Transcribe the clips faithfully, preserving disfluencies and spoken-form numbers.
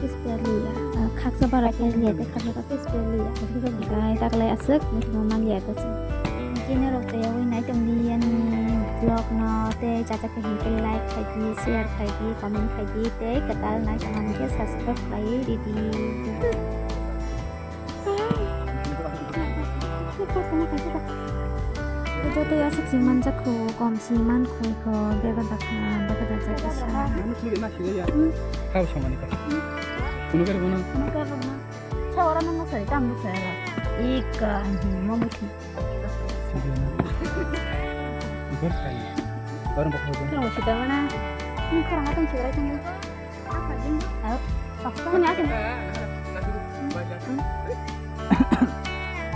khe spare liya. Ah, khaksa bara khe liya, tei khaksa khe spare liya. Gai taklai aswk, mithima man liya ta se. Chini rok tei yawi nai tong di ani vlog no, tei chajak khe hwn khe like khai di, share khai di, comment khai di, tei kwtal nai tong mani khe subscribe khai di di. Joto ya sik sing manjak kho, kom sing man khoi kho, bega dakha, bega dajak kisa. Hau samani ka. Kuno kare bono. Kuno kare bono. Sa ora nang sa tam sa ra. Ika, mo mo. Gor sai. Gor bakho. Sa sita mana. Ni khara hatang sira tang. Ayo, pasta ni asin.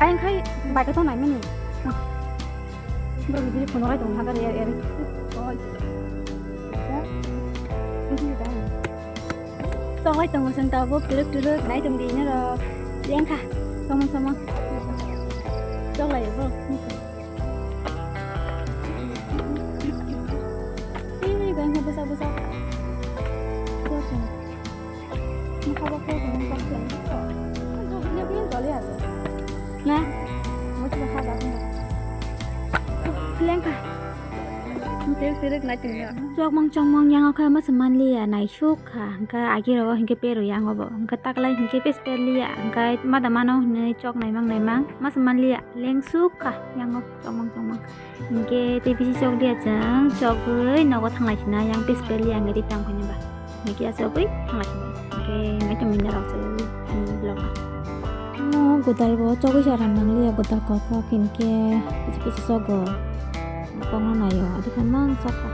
Ayang khai bai ka tongnai mini. Bro, bibiri phone rai tong hagar er er. Choklai tong seng tabuk turuk turuk nai tong di nero. Yang kha. Somon somon. Choklai bo. Ini gua nggak bisa bisa. Mukha ba khe sini sakhe. Ini punya jolly aja. Nah, mau coba kha ba. Lengkha. Muter Twrwk nai tongno. Chokmang chokmang yango kha masa manliya naisuk kha, hwnkhe agirok hwnkhe pero yango bo, hwnkhe taklai hwnkhe pes perliya, hwnkhe mada mano hwnwi chok naimang naimang masa manliya lengsuk kha yango chokmang chokmang. Hwnkhe tei bisi chokliya chwng chogwi nogo thanglai sina yang pes perliya hwnkhe tei tang phai nai ba. Hwnkhe aswk ui thanglaisini. Hwnkhe naitomwi narwkjagwi ani vlog no. Omo godal bo chogwi se ram nangliya, godal kokhok hinkhe kisa kisa chogo. Kokno naio, adikhe mang chokha.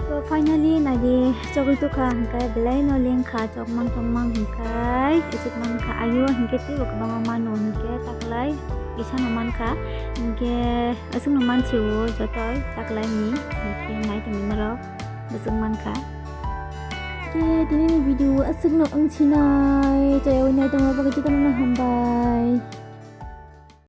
To finally naidi chogwi tukha hwnkhe belaino lengkha chokmang chokmang hwnkhe aswk mankha ayo hwnkhe teibo kwbangma mano hwnkhe taklai kisano mankha hwnkhe aswkno mansio jotoi taklaini hwnkhe naitomwi norok. Bwswk mankha. Khe tini ni video aswkno wngsinai, chayawinai tongma bagwi jotono hambai.